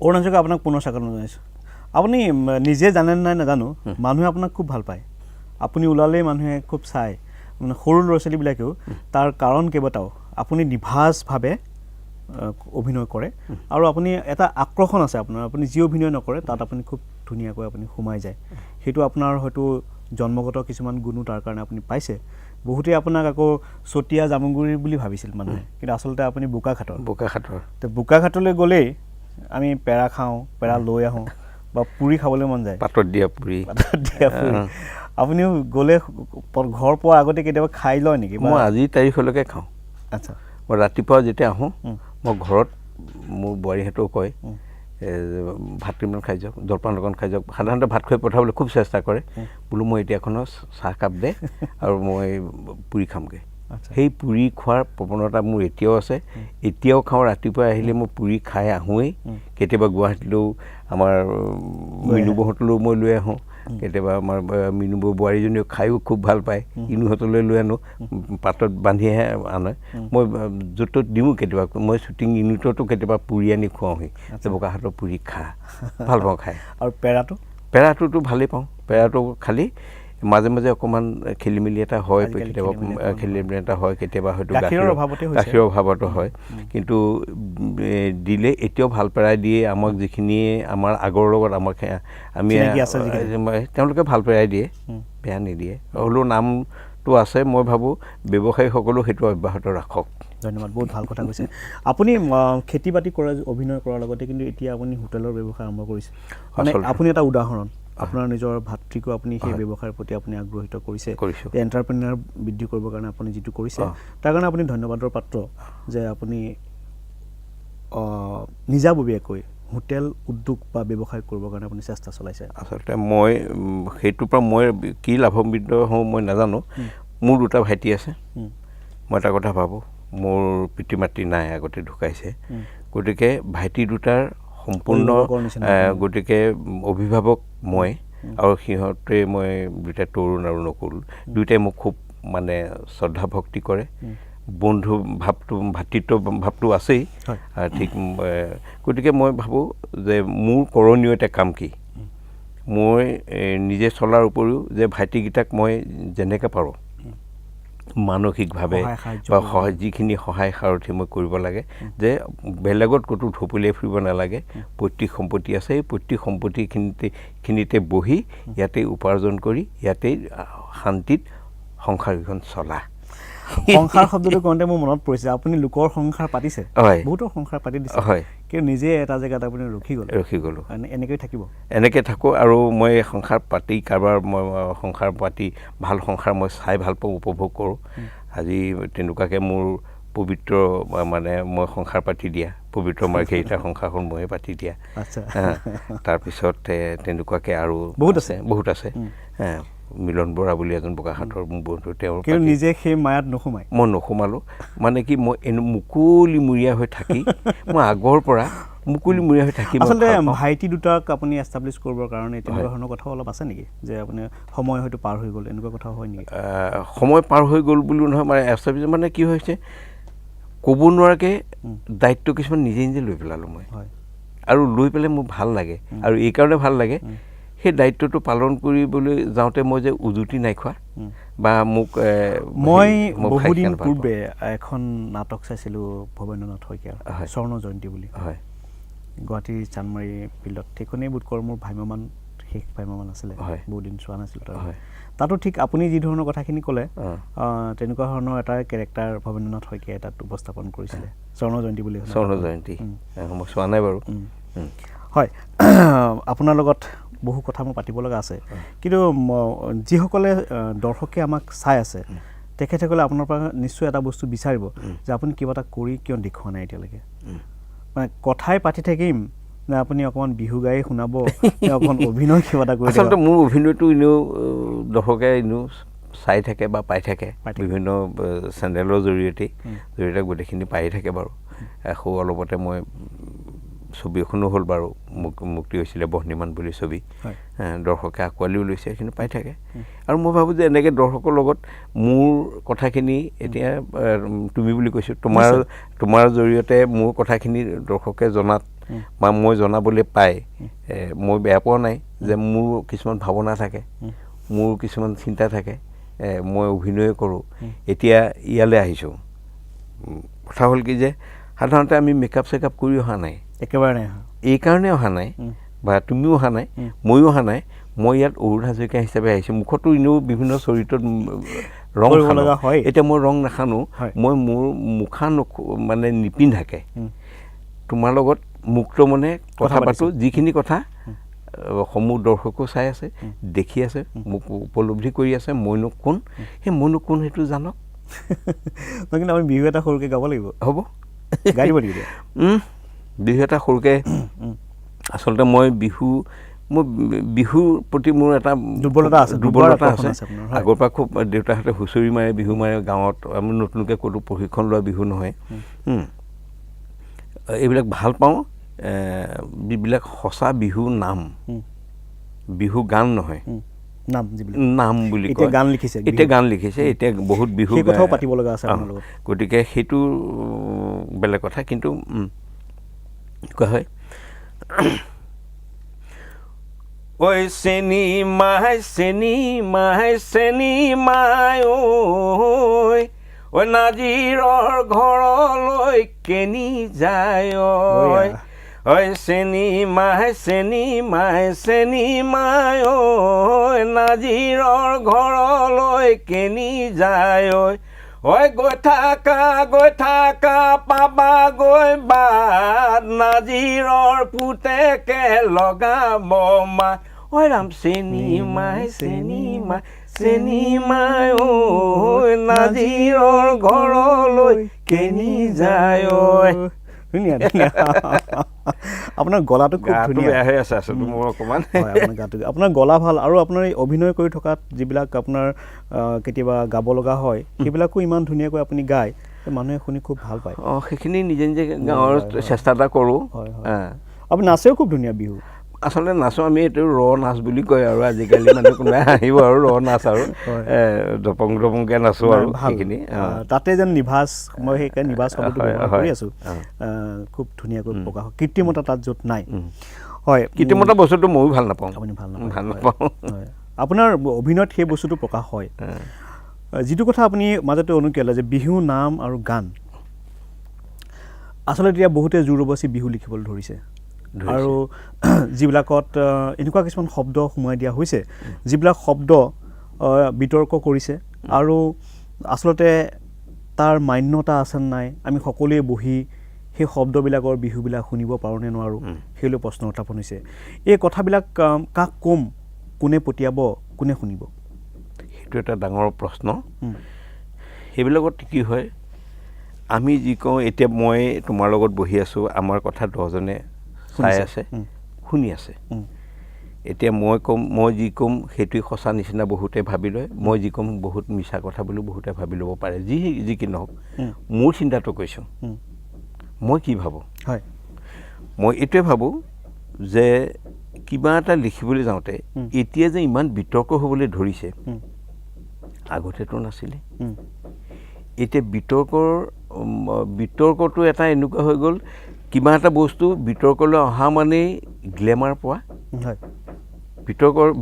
অৰুণ হাজৰিকা, আপোনাক পুনৰ স্বাগতম জনাইছোঁ। আপুনি নিজে জানে নাই নাজানো, মানুহে আপোনাক খুব ভাল পায়। আপুনি ওলালেই মানুহে খুব চায়, মানে সৰু ল'ৰা ছোৱালীবিলাকেও। তাৰ কাৰণ কেইবাটাও। আপুনি নিভাঁজভাৱে অভিনয় কৰে আৰু আপুনি এটা আকৰ্ষণ আছে আপোনাৰ। আপুনি যি অভিনয় নকৰে, তাত আপুনি খুব ধুনীয়াকৈ আপুনি সোমাই যায়। সেইটো আপোনাৰ হয়তো জন্মগত কিছুমান গুণো তাৰ কাৰণে আপুনি পাইছে। বহুতেই আপোনাক আকৌ চতিয়া জামুগুৰি বুলি ভাবিছিল মানুহে, কিন্তু আচলতে আপুনি বোকাখাটৰ। বোকাখাটৰ। তো বোকাখাটলৈ গ'লেই আমি পেৰা খাওঁ, পেৰা লৈ আহোঁ বা পুৰি খাবলৈ মন যায়। পাতত দিয়া পুৰি। পাতত দিয়া পুৰি। আপুনিও গ'লে ঘৰ পোৱাৰ আগতে কেতিয়াবা খাই লয় নেকি? মই আজিৰ তাৰিখলৈকে খাওঁ। মই ৰাতিপুৱা যেতিয়া আহোঁ, মই ঘৰত মোৰ বোৱাৰীহঁতেও কয়, ভাত কেইটামান খাই যাওক, জলপান অকণ খাই যাওক। সাধাৰণতে ভাত খুৱাই পঠাবলৈ খুব চেষ্টা কৰে। বোলো, মই এতিয়া এখনৰ চাহকাপ দে আৰু মই পুৰি খামগৈ। সেই পুৰি খোৱাৰ প্ৰৱণতা মোৰ এতিয়াও আছে, এতিয়াও খাওঁ। ৰাতিপুৱা আহিলে মই পুৰি খাই আহোঁৱেই। কেতিয়াবা গুৱাহাটীলৈও আমাৰ মিনু বৌহঁতলৈও মই লৈ আহোঁ। কেতিয়াবা আমাৰ মিনু বৌ বোৱাৰীজনীও খায়ো খুব ভাল পায়, ইনুহঁতলৈ লৈ আনো। পাতত বান্ধিহে আনে। মই য'ত ত'ত দিওঁ। কেতিয়াবা মই শ্বুটিং ইউনিটতো কেতিয়াবা পুৰি আনি খুৱাওঁহি যে বোকাখাতৰ পুৰি খা। ভাল পাওঁ খাই। আৰু পেৰাটো? পেৰাটোতো ভালেই পাওঁ। পেৰাটো খালি মাজে মাজে অকণমান খেলি মেলি এটা হয়। আজিকালি কেতিয়াবা খেলি মেলি অকণমান। খেলি মেলি এটা হয় কেতিয়াবা, হয়তো গাখীৰৰ অভাৱতে হৈছে। গাখীৰৰ অভাৱতো হয়। কিন্তু দিলে এতিয়াও ভাল পেৰাই দিয়ে আমাক। যিখিনিয়ে আমাৰ আগৰ লগত আমাক আমি চিনাকি আছে যিখিনি। তেওঁলোকে ভাল পেৰাই দিয়ে, বেয়া নিদিয়ে। হ'লেও নামটো আছে। মই ভাবোঁ ব্যৱসায়ীসকলেও সেইটো অব্যাহত ৰাখক। ধন্যবাদ, বহুত ভাল কথা কৈছে আপুনি। খেতি বাতি কৰা, অভিনয় কৰাৰ লগতে কিন্তু এতিয়া আপুনি হোটেলৰ ব্যৱসায় আৰম্ভ কৰিছে। মানে আপুনি এটা উদাহৰণ। আপোনাৰ নিজৰ ভাতৃকো আপুনি সেই ব্যৱসায়ৰ প্ৰতি আপুনি আগ্ৰহিত কৰিছে। কৰিছোঁ। এণ্টাৰপ্ৰেনাৰ বৃদ্ধি কৰিবৰ কাৰণে আপুনি যিটো কৰিছে, তাৰ কাৰণে আপুনি ধন্যবাদৰ পাত্ৰ যে আপুনি নিজাববীয়াকৈ হোটেল উদ্যোগ বা ব্যৱসায় কৰিবৰ কাৰণে আপুনি চেষ্টা চলাইছে। আচলতে মই সেইটোৰ পৰা মই কি লাভান্বিত হওঁ মই নাজানো। মোৰ দুটা ভাইটি আছে। মই এটা কথা ভাবোঁ, মোৰ পিতৃ মাতৃ নাই, আগতে ঢুকাইছে। গতিকে ভাইটি দুটাৰ সম্পূৰ্ণ অভিভাৱকৰ নিচিনা। গতিকে অভিভাৱক মই আৰু সিহঁতে মই দুইটা, তৰুণ আৰু নকুল, দুয়োটাই মোক খুব মানে শ্ৰদ্ধা ভক্তি কৰে। বন্ধু ভাৱটো, ভাতৃত্ব ভাৱটো আছেই। ঠিক গতিকে মই ভাবোঁ যে মোৰ কৰণীয় এটা কাম কি, মই নিজে চলাৰ উপৰিও যে ভাইটিকেইটাক মই যেনেকৈ পাৰোঁ মানসিকভাৱে সহায় সাহাৰ্য বা কৰিব। সহায়, যিখিনি সহায় সাৰথি মই কৰিব লাগে, যে বেলেগত ক'তো ঢপলিয়াই ফুৰিব নালাগে। পৈতৃক সম্পত্তি আছে, এই পৈতৃক সম্পত্তিখিনিতে খিনিতে বহি ইয়াতেই উপাৰ্জন কৰি ইয়াতেই শান্তিত সংসাৰকেইখন চলা। সংসাৰ শব্দটো কওঁতে মোৰ মনত পৰিছে, আপুনি লোকৰ সংসাৰ পাতিছে। বহুতৰ সংসাৰ পাতি দিছে। কিন্তু নিজে এটা জেগাত আপুনি ৰখি গ'ল। ৰখি গ'লোঁ। এনেকৈ থাকিব। এনেকৈ থাকোঁ আৰু মই সংসাৰ পাতি কাৰোবাৰ মই সংসাৰ পাতি ভাল সংসাৰ মই চাই ভাল পাওঁ, উপভোগ কৰোঁ। আজি তেনেকুৱাকৈ মোৰ পবিত্ৰ মানে মই সংসাৰ পাতি দিয়া, পবিত্ৰ মাৰ্ঘেৰিটাৰ সংসাৰখন ময়ে পাতি দিয়া। তাৰপিছত তেনেকুৱাকৈ আৰু বহুত আছে। বহুত আছে। মিলন বৰা বুলি এজন বোকাখাটৰ মোৰ বন্ধু, তেওঁৰ কিন্তু নিজে সেই মায়াত নোসোমায়। মই নোসোমালোঁ। মানে কি, মই এনে মুকলিমূৰীয়া হৈ থাকি, মই আগৰ পৰা মুকলিমূৰীয়া হৈ থাকি মই আচলতে ভাল পাওঁ। ভাইটি দুটাক আপুনি এষ্টাব্লিছ কৰিবৰ কাৰণে তেনেকুৱা ধৰণৰ কথাও অলপ আছে নেকি, যে আপুনি সময় হয়তো পাৰ হৈ গ'ল, এনেকুৱা কথাও হয় নেকি? সময় পাৰ হৈ গ'ল বুলিও নহয়। মানে এষ্টাব্লিছ মানে কি হৈছে ক'ব নোৱাৰাকৈ দায়িত্ব কিছুমান নিজে নিজে লৈ পেলালোঁ মই। আৰু লৈ পেলাই মোৰ ভাল লাগে আৰু এইকাৰণে ভাল লাগে, সেই দায়িত্বটো পালন কৰিবলৈ যাওঁতে মই যে উজুতি নাই খোৱা বা মোক মই মোক খাই বহুদিন ভাল পাওঁ। পূৰ্বে এখন নাটক চাইছিলোঁ ভৱেন্দ্ৰনাথ শইকীয়াৰ, স্বৰ্ণ জয়ন্তী বুলি, গুৱাহাটীৰ চানমাৰী ফিল্ডত। সেইখনেই বোধ কৰোঁ মোৰ ভ্ৰাম্যমান, শেষ ভ্ৰাম্যমান আছিলে। বহুত দিন চোৱা নাছিলোঁ তাৰ। তাতো ঠিক আপুনি যি ধৰণৰ কথাখিনি ক'লে, তেনেকুৱা ধৰণৰ এটা কেৰেক্টাৰ ভৱেন্দ্ৰনাথ শইকীয়াই তাত উপস্থাপন কৰিছিলে, স্বৰ্ণ জয়ন্তী বুলি এখন স্বৰ্ণ নাটক। জয়ন্তী মই চোৱা নাই বাৰু। হয়, আপোনাৰ লগত বহু কথা মোৰ পাতিব লগা আছে, কিন্তু যিসকলে দৰ্শকে আমাক চাই আছে, তেখেতসকলে আপোনাৰ পৰা নিশ্চয় এটা বস্তু বিচাৰিব যে আপুনি কিবা এটা কৰি কিয় দেখুওৱা নাই এতিয়ালৈকে? মানে কথাই পাতি থাকিম নে আপুনি অকণমান বিহু গাই শুনাব নে অকণমান অভিনয় কিবা এটা কৰি আচলতে দেখাব? মোৰ অভিনয়টো এনেও দৰ্শকে এনেও চাই থাকে বা পাই থাকে। পাই থাকে। বিভিন্ন চেনেলৰ জৰিয়তে গোটেইখিনি পাই থাকে বাৰু। সৌ অলপতে মই ছবি এখনো হ'ল বাৰু, মুক্তি হৈছিলে বহ্নিমান বুলি ছবি। দৰ্শকে আঁকোৱালিও লৈছে, সেইখিনি পাই থাকে। আৰু মই ভাবোঁ যে এনেকৈ দৰ্শকৰ লগত মোৰ কথাখিনি এতিয়া তুমি বুলি কৈছোঁ, তোমাৰ জৰিয়তে মোৰ কথাখিনি দৰ্শকে জনাত বা মই জনাবলৈ পাই মই বেয়া পোৱা নাই যে মোৰ কিছুমান ভাৱনা থাকে, মোৰ কিছুমান চিন্তা থাকে, মই অভিনয় কৰোঁ। এতিয়া ইয়ালৈ আহিছোঁ, কথা হ'ল কি যে সাধাৰণতে আমি মেকআপ চেকআপ কৰি অহা নাই, একেবাৰে নাই, এইকাৰণে অহা নাই বা তুমিও অহা নাই, ময়ো অহা নাই। মই ইয়াত অৰুণ হাজৰিকা হিচাপে আহিছোঁ। মুখতো এনেও বিভিন্ন চৰিত্ৰত ৰং লগা হয়, এতিয়া মই ৰং নাসানো, মই মোৰ মুখা মানে নিপিন্ধাকে তোমাৰ লগত মুক্ত মনে কথা পাতোঁ। যিখিনি কথা সমূহ দৰ্শকো চাই আছে, দেখি আছে, মোক উপলব্ধি কৰি আছে, মইনো কোন, সেই মইনো কোন সেইটো জানক। কিন্তু আমি বিহু এটা সৰুকৈ গাব লাগিব, হ'ব গাই দিব লাগিব বিহু এটা সৰুকৈ। আচলতে মই বিহু, মোৰ বিহুৰ প্ৰতি মোৰ এটা দুৰ্বলতা আছে, দুৰ্বলতা আছে আগৰ পৰা। খুব দেউতাহঁতে হুঁচৰি মাৰে, বিহু মাৰে গাঁৱত, আমি নতুনকৈ ক'তো প্ৰশিক্ষণ লোৱা বিহু নহয়। এইবিলাক ভাল পাওঁ, যিবিলাক সঁচা বিহু নাম, বিহু গান নহয়, নাম, নাম বুলি কয়। গান লিখিছে, এতিয়া গান লিখিছে, এতিয়া বহুত বিহু কথাও পাতিব লগা আছে আপোনাৰ লগত, গতিকে সেইটো বেলেগ কথা। কিন্তু কোৱা হয়, ঐ চেনি মাই চেনি মাই চেনি মাই ঐ, ঐ নাজিৰৰ ঘৰলৈ কেনি যায় ঐ, ঐ চেনি মাই চেনি মাই চেনি মাই ঐ, নাজিৰৰ ঘৰলৈ কেনি যায় ঐ, ঐ গৈ থাকা পাবা গৈ বাট, নাজিৰৰ পুতেকে লগাব মাত, ঐ ৰাম চেনি মাই চেনি মাই চেনি মাই ঐ, নাজিৰৰ ঘৰলৈ কেনি যায় ঐ। ধুনীয়া ধুনীয়া, আপোনাৰ গলাটো খুব ধুনীয়া হৈ আছে আচলতে মোৰ অকণমান। হয়, আপোনাৰ গাটো, আপোনাৰ গলা ভাল। আৰু আপোনাৰ এই অভিনয় কৰি থকাত যিবিলাক আপোনাৰ কেতিয়াবা গাব লগা হয়, সেইবিলাকো ইমান ধুনীয়াকৈ আপুনি গায়, মানুহে শুনি খুব ভাল পায়। অঁ, সেইখিনি নিজে নিজে গাঁৱৰ চেষ্টা এটা কৰোঁ। হয় হয়, আপুনি নাচেও খুব ধুনীয়া বিহু। আচলতে নাচোঁ আমি, এইটো ৰ নাচ বুলি কয় আৰু আজিকালি মানে কোনোবাই হাঁহিব আৰু ৰ নাচ আৰু দপং দপংকৈ নাচোঁ আৰু সেইখিনি তাতে যেন নিভাজ, মই সেইকাৰণে নিভাজ শব্দটো ব্যৱহাৰ কৰি আছোঁ, খুব ধুনীয়াকৈ প্ৰকাশ হয়। কৃত্ৰিমতা তাত য'ত নাই। হয়, কৃত্ৰিমতা বস্তুটো ময়ো ভাল নাপাওঁ। আপুনি ভাল নাপায়? ভাল নাপাওঁ। হয়, আপোনাৰ অভিনয়ত সেই বস্তুটো প্ৰকাশ হয়। যিটো কথা আপুনি মাজতে অনুকিয়ালে যে বিহু নাম আৰু গান, আচলতে এতিয়া বহুতে জোৰ অৱশ্যে বিহু লিখিবলৈ ধৰিছে আৰু যিবিলাকত এনেকুৱা কিছুমান শব্দ সোমোৱাই দিয়া হৈছে, যিবিলাক শব্দ বিতৰ্ক কৰিছে আৰু আচলতে তাৰ মান্যতা আছে নাই, আমি সকলোৱে বহি সেই শব্দবিলাকৰ বিহুবিলাক শুনিব পাৰোঁ নে নোৱাৰোঁ সেই লৈ প্ৰশ্ন উত্থাপন হৈছে। এই কথাবিলাক কাক ক'ম, কোনে পঠিয়াব, কোনে শুনিব, সেইটো এটা ডাঙৰ প্ৰশ্ন। সেইবিলাকত কি হয়, আমি যি কওঁ, এতিয়া মই তোমাৰ লগত বহি আছোঁ, আমাৰ কথা দহজনে চাই আছে, শুনি আছে। এতিয়া মই ক'ম, মই যি ক'ম সেইটোৱে সঁচা নিচিনা বহুতে ভাবি লয়, মই যি ক'ম বহুত মিছা কথা বুলিও বহুতে ভাবি ল'ব পাৰে। যি যি কি নহওক, মোৰ চিন্তাটো কৈছোঁ, মই কি ভাবোঁ। হয়, মই এইটোৱে ভাবোঁ যে কিবা এটা লিখিবলৈ যাওঁতে এতিয়া যে ইমান বিতৰ্ক হ'বলৈ ধৰিছে, আগতেতো নাছিলে। এতিয়া বিতৰ্কটো এটা এনেকুৱা হৈ গ'ল, কিবা এটা বস্তু বিতৰ্কলৈ অহা মানেই গ্লেমাৰ পোৱা।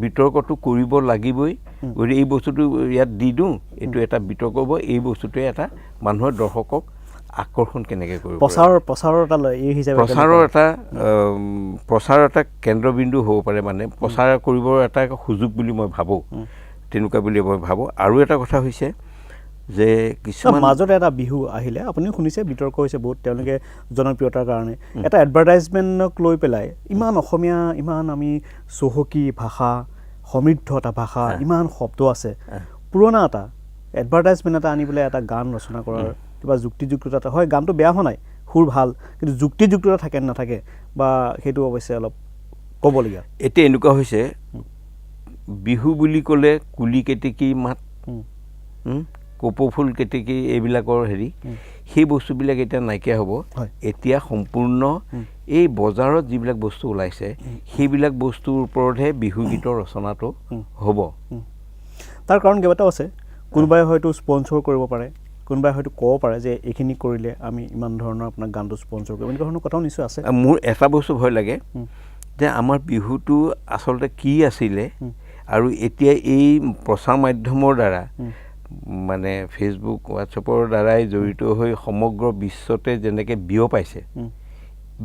বিতৰ্কটো কৰিব লাগিবই, গতিকে এই বস্তুটো ইয়াত দি দিওঁ, এইটো এটা বিতৰ্ক হ'ব, এই বস্তুটোৱে এটা মানুহৰ দৰ্শকক আকৰ্ষণ কেনেকৈ কৰিব, প্ৰচাৰৰ এটা এই হিচাপে প্ৰচাৰৰ এটা কেন্দ্ৰবিন্দু হ'ব পাৰে, মানে প্ৰচাৰ কৰিবৰ এটা সুযোগ বুলি মই ভাবোঁ, তেনেকুৱা বুলি মই ভাবোঁ। আৰু এটা কথা হৈছে যে কিছুমান মাজতে এটা বিহু আহিলে, আপুনিও শুনিছে বিতৰ্ক হৈছে বহুত, তেওঁলোকে জনপ্ৰিয়তাৰ কাৰণে এটা এডভাৰটাইজমেণ্টক লৈ পেলাই ইমান অসমীয়া, ইমান আমি চহকী ভাষা, সমৃদ্ধ এটা ভাষা, ইমান শব্দ আছে, পুৰণা এটা এডভাৰটাইজমেণ্ট এটা আনি পেলাই এটা গান ৰচনা কৰাৰ কিবা যুক্তিযুক্ততা এটা হয়। গানটো বেয়া হোৱা নাই, সুৰ ভাল, কিন্তু যুক্তিযুক্ততা থাকে নাথাকে বা সেইটো অৱশ্যে অলপ ক'বলগীয়া। এতিয়া এনেকুৱা হৈছে, বিহু বুলি ক'লে কুলি কেতেকী মাত, কপৌফুল কেতেকী, এইবিলাকৰ হেৰি, সেই বস্তুবিলাক এতিয়া নাইকিয়া হ'ব। এতিয়া সম্পূৰ্ণ এই বজাৰত যিবিলাক বস্তু ওলাইছে, সেইবিলাক বস্তুৰ ওপৰতহে বিহু গীতৰ ৰচনাটো হ'ব। তাৰ কাৰণ কেইবাটাও আছে, কোনোবাই হয়তো স্পনচৰ কৰিব পাৰে, কোনোবাই হয়তো ক'ব পাৰে যে এইখিনি কৰিলে আমি ইমান ধৰণৰ আপোনাক গানটো স্পনচৰ কৰিম, এনেকুৱা ধৰণৰ কথাও নিশ্চয় আছে। মোৰ এটা বস্তু ভয় লাগে যে আমাৰ বিহুটো আচলতে কি আছিলে আৰু এতিয়া এই প্ৰচাৰ মাধ্যমৰ দ্বাৰা, মানে ফেচবুক হোৱাটছএপৰ দ্বাৰাই জড়িত হৈ সমগ্ৰ বিশ্বতে যেনেকৈ বিয়পাইছে,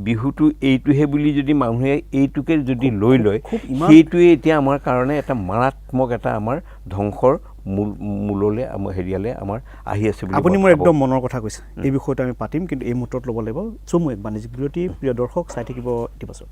বিহুটো এইটোহে বুলি যদি মানুহে এইটোকে যদি লৈ লয়, খুব ইমান- সেইটোৱে এতিয়া আমাৰ কাৰণে এটা মাৰাত্মক এটা আমাৰ ধ্বংসৰ মূললৈ আমাৰ হেৰিয়ালে আমাৰ আহি আছে বুলি আপুনি মই মোৰ ভাবোঁ। একদম মনৰ কথা কৈছে। এই বিষয়টো আমি পাতিম, কিন্তু এই মুহূৰ্তত ল'ব লাগিব চমু এক বাণিজ্যিক বিৰতি। প্ৰিয় দৰ্শক, চাই থাকিব ইতিবাচক।